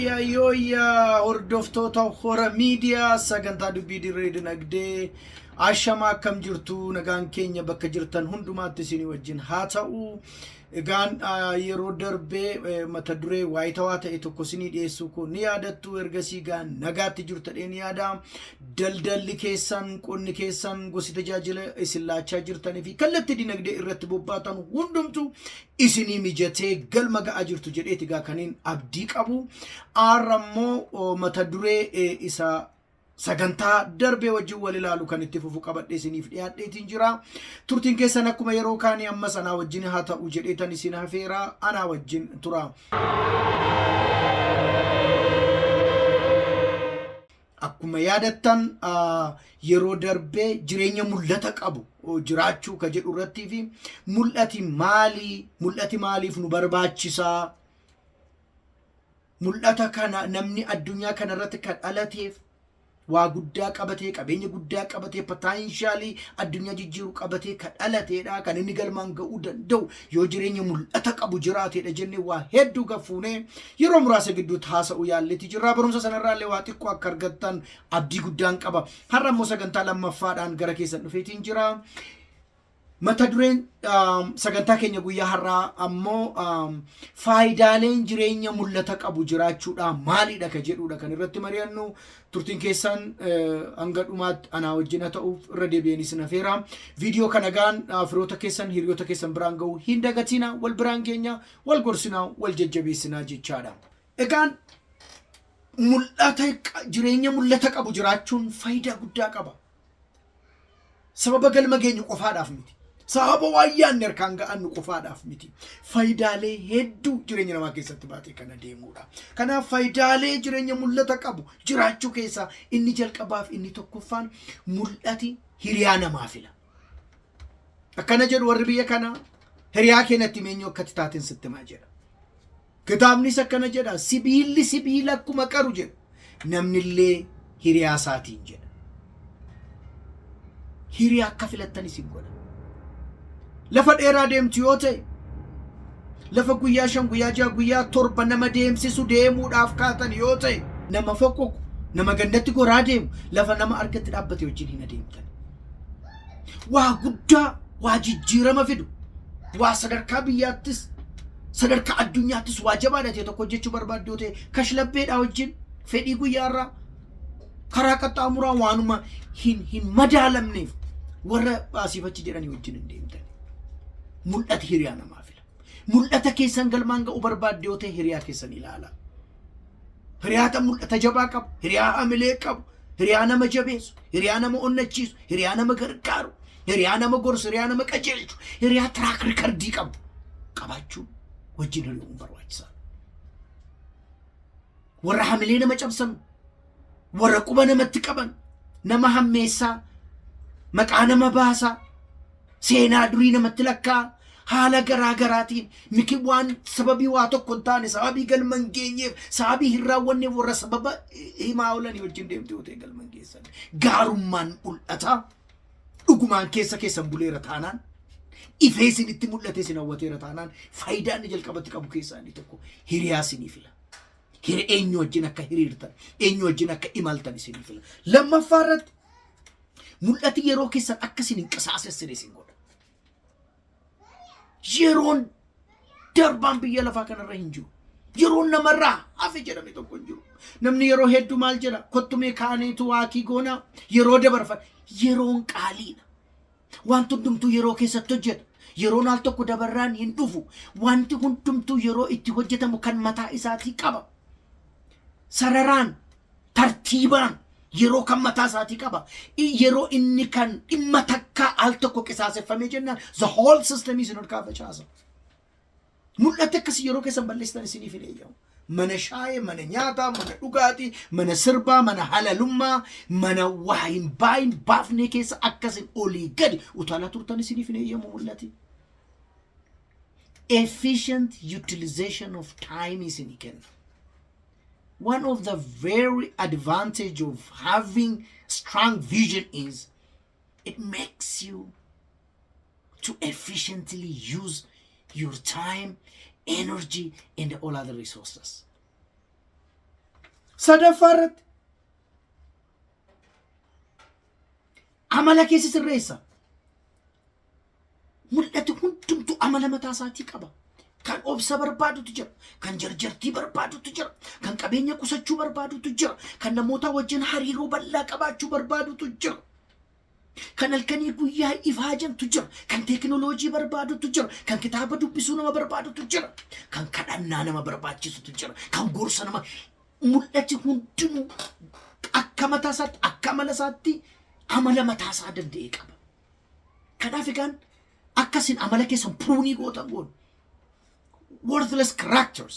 Yooyyaa, yooyyaa, hordoftoota Hora Miidiyaa, sagantaa Dubbii Dirree Dinagdee, ashamaa, akkam jirtu? Nagaan keenya bakka jirtan hundumaatti isinii wajjin haa ta'u. Egaan yeroo darbee mata duree waayitawaa ta'e tokko isinii dhiyeessuu koo ni yaadattu. Ergasii gaan nagaatti jirtu jedhee ni yaada. Daldalli keessan, qonni keessan, gosi tajaajila isin laachaa jirtanii fi kallattii dinagdee irratti bobbaatan hundumtu isinii mijatee galma ga'aa jirtu jedheeti gaa kaniin abdii qabu. Har'a immoo mata duree isa sagantaa darbee wajjin wal ilaalu kan itti fufu qabadhee isiniif dhiyaadheetiin jira. Turtiin keessan akkuma yeroo kaanii ammas anaa wajjin haa ta'u jedheetan isin hafeera, anaa wajjin tura. Akkuma yaadattan, yeroo darbee jireenya mul'ata qabu jiraachuu ka jedhu irrattii fi mul'ati maalii, mul'ati maaliif nu barbaachisaa, mul'ata kana namni addunyaa kana irratti kan dhalateef waa guddaa qabatee, qabeenya guddaa qabatee, potential addunyaa jijjiiru qabatee kan dhalateedha. Kan inni galmaan ga'uu danda'u yoo jireenya mul'ata qabu jiraateedha jennee waa hedduu gaffuunee yeroo muraasa gidduutti haasa'uu yaalleeti jirra. Barumsa sanarraallee waa xiqqoo akka argattan abdii guddaan qaba. Har'a immoo sagantaa lammaffaadhaan gara keessan dhufeetiin jira. Mata dureen sagantaa keenya guyyaa har'aa ammoo faayidaaleen jireenya mul'ata qabu jiraachuudha maalidha ka jedhudha kan irratti mari'annu. Turtiin keessan hanga dhumaatti anaa wajjin haa ta'uuf irra deebi'een isin afeera. Viidiyoo kana gaan firoota keessan, hiriyoota keessan biraan ga'uu hin dagatina. Wal biraan keenya wal gorsinaa, wal jajjabeessinaa jechaadha. Egaan mul'ata, jireenya mul'ata qabu jiraachuun faayidaa guddaa qaba. Sababa galma geenyu qofaadhaaf miti. Sababa waan yaadne harkaan ga'annu qofaadhaaf miti. Faayidaalee hedduu jireenya namaa keessatti baatee kan adeemudha. Kanaaf faayidaalee jireenya mul'ata qabu jiraachuu keessaa inni jalqabaaf inni tokkoffaan, mul'ati hiriyaa namaa fila. Akkana jedhu warri biyya kanaa, "Hiriyaa keenyatti meenyuu akkatti taateen sitti himaa" jedha. Kitaabnis akkana jedha, "Sibiilli sibiila akkuma qaru" jedha. "Namnillee hiriyaa isaatiin" jedha. Hiriyaa akka filattan isin godha. Lafa dheeraa deemtu yoo ta'e, lafa guyyaa 5, guyyaa 6, guyyaa 7 nama deemsisu deemuudhaaf kaatan yoo ta'e, nama foqoqu, nama gandatti goraa deemu, lafa nama harkatti dhaabbate wajjin hin adeemtan. Waa guddaa, waa jijjiirama fidu, waa sadarkaa biyyaattis sadarkaa addunyaattis waa jabaadha ta'e tokko hojjechuu barbaaddu yoo ta'e, kashlabbeedhaa wajjin fedhii guyyaarraa karaa qaxxaamuraa waanuma hin madaalamneef warra asiif achi jedhanii wajjin hin deemtan. Mul'ati hiriyaa namaa fila. Mul'ata keessan galmaan ga'uu barbaadde yoo ta'e, hiriyaa keessan ilaala. Hiriyaa mul'ata jabaa qabu, hiriyaa hamilee qabu, hiriyaa nama jabeessu, hiriyaa nama onnachiisu, hiriyaa nama gargaaru, hiriyaa nama gorsu, hiriyaa nama qajeelchu, hiriyaa track record qabu qabaachuu wajjin hiriyuun barbaachisaadha. Warra hamilee nama cabsan, warra quba namatti qaban, nama hammeessaa, maqaa nama baasaa, seenaa durii namatti lakkaa, haala garaa garaatiin miki waan sababii waa tokko hin taane, sababii galma hin geenyeef, sababii hin raawwanneef warra sababa himaa oolanii wajjin deemte yoo ta'e, galma hin geessan. Gaarummaan mul'ata dhugumaan keessa keessan buleera taanaan, ifee isinitti mul'ate, isin hawwateera taanaan, faayidaa inni jalqabatti qabu keessaa inni tokko hiriyaa isinii fila. Hiri eenyu wajjin akka hiriirtan, eenyu wajjin akka imaltan isinii fila. Lammaffaa irratti mul'ati yeroo keessan akka isin hin qisaasessine isin godha. Yeroon darbaan biyya lafaa kanarra hin jiru. Yeroon namarraa hafe jedhame tokko hin jiru. Namni yeroo hedduu maal jedha? "Kottumee kaaneetu waakii goonaa yeroo dabarfan." Yeroon qaaliidha. Wanti hundumtuu yeroo keessatti hojjeta. Yeroon al tokko dabarraan hin dhufu. Wanti hundumtuu yeroo itti hojjetamu kan mataa isaatii qaba. Sararaan, tartiibaan yeroo kan mataa isaatii qaba. Yeroo inni kan dhimma takkaa al tokko qisaaseffamee jennaan, the whole system isin harkaa facaasa. Mul'atti akkasii yeroo keessan balleessitan isiniif hin eeyyamu. Mana shaayee, mana nyaataa, mana dhugaatii, mana sirbaa, mana halalummaa, mana waa hin baayin baafnee keessa akkasin olii gadi utaalaa turtan isiniif hin eeyyamu mul'ati. Efficient utilization of time isinii kenna. One of the very advantage of having strong vision is it makes you to efficiently use your time, energy, and all other resources. Sadaffaa irratti amala keessa sirreessa. Mul'ati hundumtuu amala mataa isaatii qaba. Kan obsa barbaadutu jira. Kan jarjartii barbaadutu jira. Kan qabeenya qusachuu barbaadutu jira. Kan namoota wajjin hariiroo bal'aa qabaachuu barbaadutu jira. Kan halkanii guyyaa ifaajantu jira. Kan teekinooloojii barbaadutu jira. Kan kitaaba dubbisuu nama barbaadutu jira. Kan kadhannaa nama barbaachisutu jira. Kan gorsa nama. Mul'ati hundinuu akka mataa isaatti, akka amala isaatti, amala mataa isaa danda'e qaba. Kanaaf egaan akkasin amala keessan puunii gootan goon worthless characters,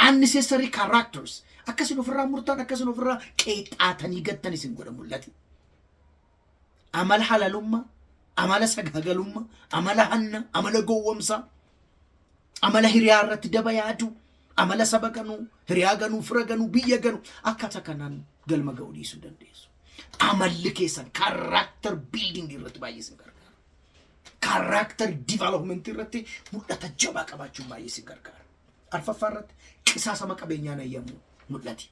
unnecessary characters akkasin ofirraa murtan, akkasin ofirraa qeexaatanii gattan isin godha mul'ati. Amala halalummaa, amala sagaagalummaa, amala hanna, amala gowwomsaa, amala hiriyaa irratti daba yaaduu, amala saba ganuu, hiriyaa ganuu, fira ganuu, biyya ganuu, akkaataa kanaan galma ga'uu dhiisuu dandeessu. Amalli keessan character building irratti baay'ee isin gargaara. Character development irratti mul'ata jabaa qabaachuun baay'ee isin gargaara. Arfaffaa irratti qisaasama qabeenyaan ayyamu mul'ati.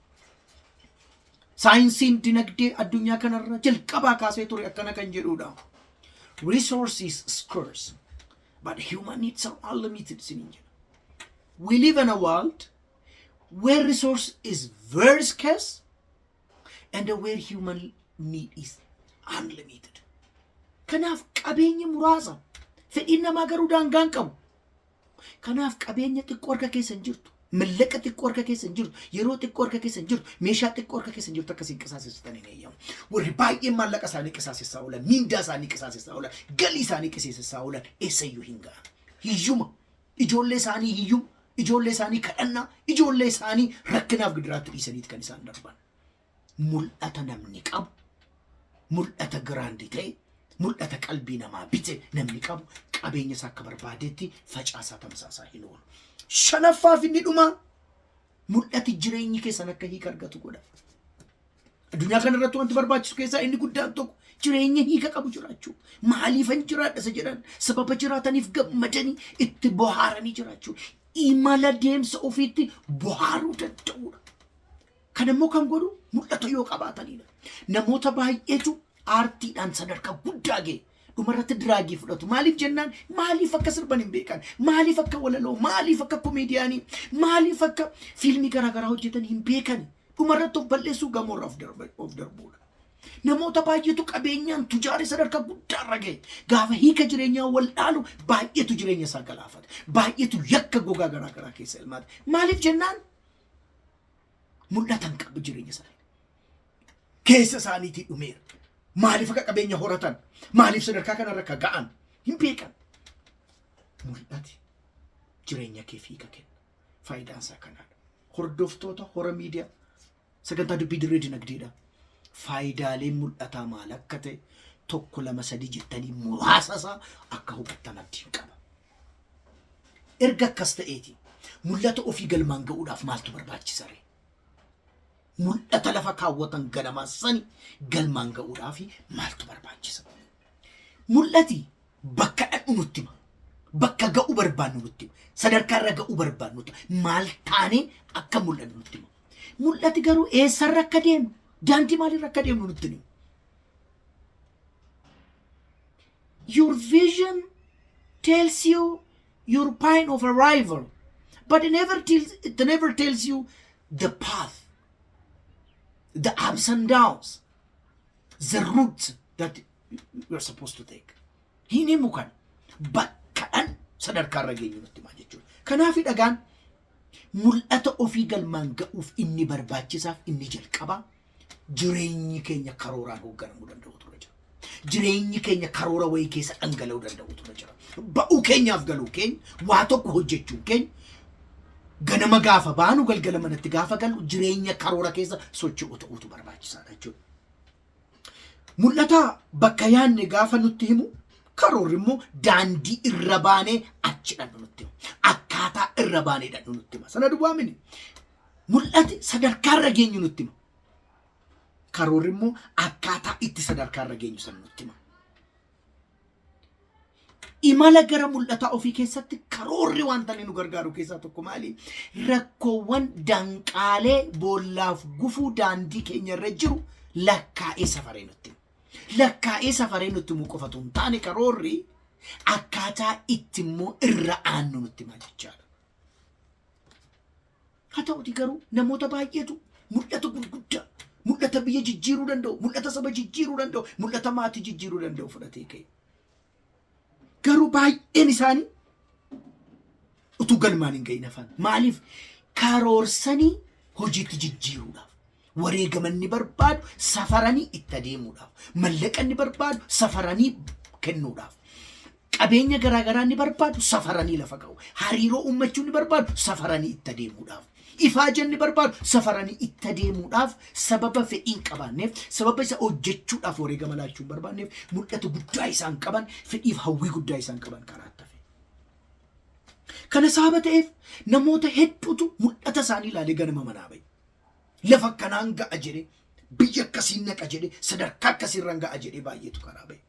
Saayinsiin dinagdee addunyaa kanarra jalqabaa kaasee ture akkana kan jedhudha. "Resource is scarce, but human needs are unlimited" isiniin jedha. We live in a world where resource is very scarce and where human need is unlimited. Kanaaf qabeenya muraasa, fedhiin namaa garuu daangaa hin qabu. Kanaaf qabeenya xiqqoo harka keessa hin jirtu, mallaqa xiqqoo harka keessa hin jirtu, yeroo xiqqoo harka keessa hin jirtu, meeshaa xiqqoo harka keessa hin jirtu akkasiin qisaasessitan hin eeyyamu. Warri baay'een maallaqa isaanii qisaasessaa oolan, miindaa isaanii qisaasessaa oolan, galii isaanii qisaasessaa oolan eessayyuu hin ga'an. Hiyyuma, ijoollee isaanii hiyyuma, ijoollee isaanii kadhannaa, ijoollee isaanii rakkinaaf gidiraatti dhiisaniiti kan isaan darban. Mul'ata namni qabu, mul'ata grand ta'e, mul'ata qalbii namaa bite namni qabu qabeenya isaa akka barbaadetti facaasaa tamsaasaa hin oolu. Shanaffaaf inni dhumaa, mul'ati jireenyi keessan akka hiika argatu godha. Addunyaa kana irratti wanti barbaachisu keessaa inni guddaan tokko jireenya hiika qabu jiraachuu. Maaliifan jiraadha isa jedhan, sababa jiraataniif gammadanii itti bohaaranii jiraachuu. Imala deemsa ofiitti bohaaruu danda'uudha. Kan immoo kan godhu mul'ata yoo qabaatanidha. Namoota baay'eetu aartiidhaan sadarkaa guddaa ga'e. Dhumarratti drug fudhatu. Maaliif jennaan, maaliif akka sirban hin beekan? Maaliif akka walaloo? Maaliif akka komeediyaanii? Maaliif akka fiilmii garaagaraa hojjetan hin beekan? Dhumarratti of balleessuu, gamoorraa of darbuudha. Namoota baay'eetu qabeenyaan tujaaree sadarkaa guddaarra ga'e. Gaafa hiika jireenyaa wal dhaalu baay'eetu jireenya isaa galaafata. Baay'eetu yakka gogaa garaagaraa keessa ilmaata. Maaliif jennaan, mul'atan qabu jireenya isaanii. Keessa isaaniitii dhumeera. Maaliif akka qabeenya horatan? Maaliif sadarkaa kanarra akka ga'an? Hin beekan. Mul'ati jireenya kee hiika kenna. Faayidaan isaa kanaadha. Hordoftoota Hora Miidiyaa, sagantaa dubbii dirree dinagdeedha. Faayidaaleen mul'ataa maal akka ta'e tokko, lama, sadii jettanii muraasa isaa akka hubattan abdiin qaba. Erga akkas ta'eeti, mul'ata ofii galmaan ga'uudhaaf maaltu barbaachisa ree? Mul'ata lafa kaawwatan ganamaa sani galmaan ga'uudhaaf maaltu barbaachisa? Mul'ati bakka dhaqnu nutti hima. Bakka ga'uu barbaannu nutti hima. Sadarkaa irra ga'uu barbaannu nutti hima. Maal taanee akka mul'annu nutti hima. Mul'ati garuu eessarra akka deemnu, daandii maalirra akka deemnu nutti himu. Your vision tells you your point of arrival, but it never tells you the path, the ups and downs, the route that you're supposed to take. Hin himu kan bakkadhan sadarkaa irra geenyu nutti himaa jechuudha. Kanaaf dhagaan mul'ata ofii galmaan ga'uuf inni barbaachisaaf inni jalqabaa jireenyi keenya karooraan hoogganamuu danda'u ture jira. Jireenyi keenya karoora wayii keessa dhangala'uu danda'u ture jira. Ba'uu keenyaaf galuu keenya, waa tokko hojjechuu keenya, ganama gaafa baanu, galgala manatti gaafa galu, jireenya karoora keessa socho'u ta'uutu barbaachisaadha jechuudha. Mul'ata bakka yaadne gaafa nutti himu, karoorri immoo daandii irra baanee achi dhaqnu nutti hima. Akkaataa irra baanee dhaqnu nutti hima. Sana duwwaa mini. Mul'ati sadarkaa irra geenyu nutti hima. Karoorri immoo akkaataa itti sadarkaa irra geenyu sana nutti hima. Imala gara mul'ataa ofii keessatti karoorri wanta inni nu gargaaru keessaa tokko maali? Rakkoowwan, danqaalee, boollaaf gufuu daandii keenya irra jiru lakkaa'ee safaree nutti hima. Lakkaa'ee safaree nutti himuu qofatu hin taane, karoorri akkaataa itti immoo irra aannu nutti hima jechaadha. Haa ta'uti garuu namoota baay'eetu mul'ata gurguddaa, mul'ata biyya jijjiiruu danda'u, mul'ata saba jijjiiruu danda'u, mul'ata maatii jijjiiruu danda'u fudhatee ka'e. Garuu baay'een isaanii utuu galmaan hin ga'in hafan. Maaliif? Karoorsanii hojiitti jijjiiruudhaaf. Wareegama inni barbaadu safaranii itti adeemuudhaaf. Mallaqa inni barbaadu safaranii kennuudhaaf. Qabeenya garaagaraa inni barbaadu safaranii lafa ka'u. Hariiroo uummachuu inni barbaadu safaranii itti adeemuudhaaf. Ifaaja inni barbaadu safaranii itti adeemuudhaaf sababa fedhii hin qabaanneef, sababa isa hojjechuudhaaf wareegama laachuu hin barbaanneef, mul'ata guddaa isaan qaban, fedhiif hawwii guddaa isaan qaban karaatti hafe. Kana sababa ta'eef namoota hedduutu mul'ata isaanii ilaalee ganama manaa ba'e. Lafa akkanaan ga'a jedhee, biyya akkasiin naqa jedhee, sadarkaa akkasiirraan ga'a jedhee baay'eetu karaa ba'e.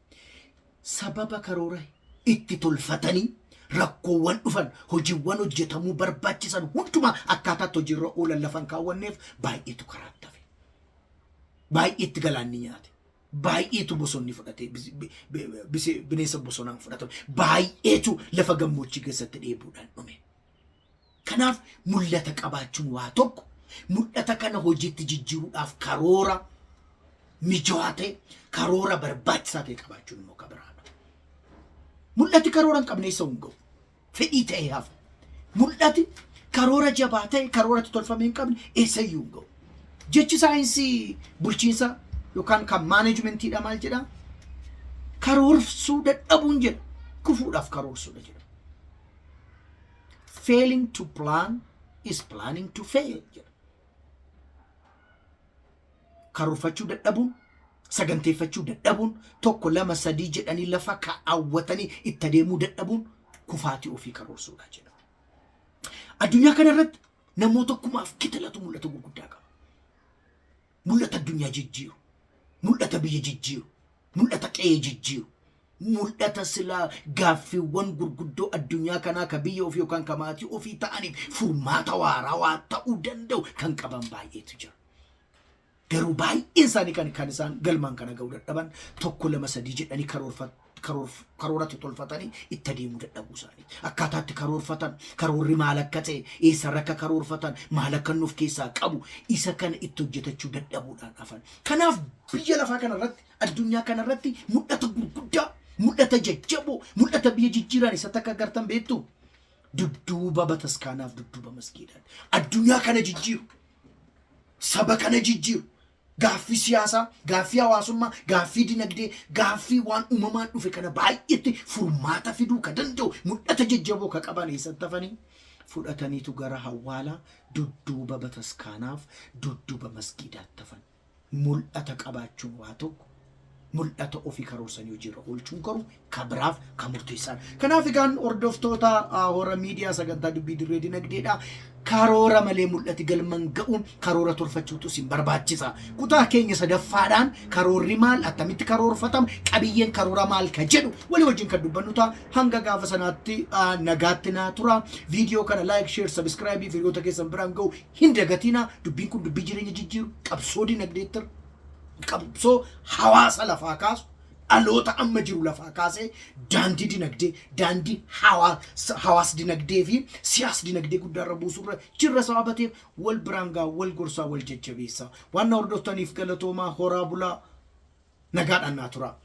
Sababa karoora itti tolfatanii rakkoowwan dhufan, hojiiwwan hojjetamuu barbaachisan hundumaa akkaataatti hojiirra oolan lafan kaawwanneef baay'eetu karaatti hafe. Baay'eetti galaanni nyaate. Baay'eetu bosonni fudhate, bineensa bosonaan fudhatame. Baay'eetu lafa gammoojjii keessatti dheebuudhaan dhume. Kanaaf mul'ata qabaachuun waa tokko, mul'ata kana hojiitti jijjiiruudhaaf karoora mijawaa ta'e, karoora barbaachisaa ta'e qabaachuun immoo kan biraadha. Mul'ati karoora hin qabne isa hin ga'u. Fedhii ta'ee hafa. Mul'ati karoora jabaa ta'e, karooratti tolfame hin qabne eessayyuu hin ga'u. Jechi saayinsii bulchiinsa yookaan kan maaneejmentiidha maal jedhaa? Karoorsuu dadhabuun jedha. Kufuudhaaf karoorsuudha jedha. "Failing to plan is planning to fail" jedha. Karoorfachuu dadhabuun, saganteeffachuu dadhabuun, tokko, lama, sadii jedhanii lafa kaawwatanii itti adeemuu dadhabuun kufaatii ofii karoorsuudha jedha. Addunyaa kana irratti namoota kumaaf kitilatu mul'ata gurguddaa qaba. Mul'ata addunyaa jijjiiru, mul'ata biyya jijjiiru, mul'ata qe'ee jijjiiru, mul'ata silaa gaaffiiwwan gurguddoo addunyaa kanaa ka biyya ofii yookaan ka maatii ofii ta'aniif furmaata waarawaa ta'uu danda'u kan qaban baay'eetu jira. Garuu baay'een isaanii kan isaan galmaan kana ga'uu dadhaban tokko, lama, sadii jedhanii karooratti tolfatanii itti adeemuu dadhabuu isaanii. Akkaataa itti karoorfatan, karoorri maal akka ta'e, eessarra akka karoorfatan, maal akka inni of keessaa qabu, isa kana itti hojjetachuu dadhabuudhaan hafan. Kanaaf biyya lafaa kanarratti, addunyaa kanarratti mul'ata gurguddaa, mul'ata jajjaboo, mul'ata biyya jijjiiran isa takka agartan beektu? Dudduuba bataskaanaaf dudduuba masgiidaan. Addunyaa kana jijjiiru. Saba kana jijjiiru. Gaaffii siyaasaa, gaaffii hawaasummaa, gaaffii dinagdee, gaaffii waan uumamaan dhufe kana baay'eetti furmaata fiduu ka danda'u mul'ata jajjaboo ka qaban eessatti hafanii fudhataniitu gara hawwaalaa dudduuba bataskaanaaf dudduuba masgiidaatti hafan. Mul'ata qabaachuun waa tokko, mul'ata ofii karoorsanii hojiirra oolchuun garuu ka biraaf ka murteessaadha. Kanaaf egaan hordoftoota Hora Miidiyaa, sagantaa dubbii dirree dinagdeedha. Karoora malee mul'ati galman ga'uun karoora tolfachuutu isin barbaachisa. Kutaa keenya sadaffaadhaan karoorri maal, attamitti karoorfatama, qabiyyeen karoora maal ka jedhu walii wajjin kan dubbannu ta'a. Hanga gaafa sanaatti nagaatti naa tura. Viidiyoo kana like, share, subscribe fi hiriyoota keessan biraan ga'u hin dagatinaa. Dubbiin kun dubbii jireenya jijjiiru, qabsoo dinagdeetti, qabsoo hawaasa lafaa kaasu, dhaloota amma jiru lafaa kaasee daandii dinagdee, daandii hawaas dinagdee fi siyaas dinagdee guddaarra buusurra jirra sababa ta'eef wal biraan gaa, wal gorsaa, wal jajjabeessaa. Waan na hordoftaniif galatoomaa, horaa bulaa, nagaadhaan naa turaa.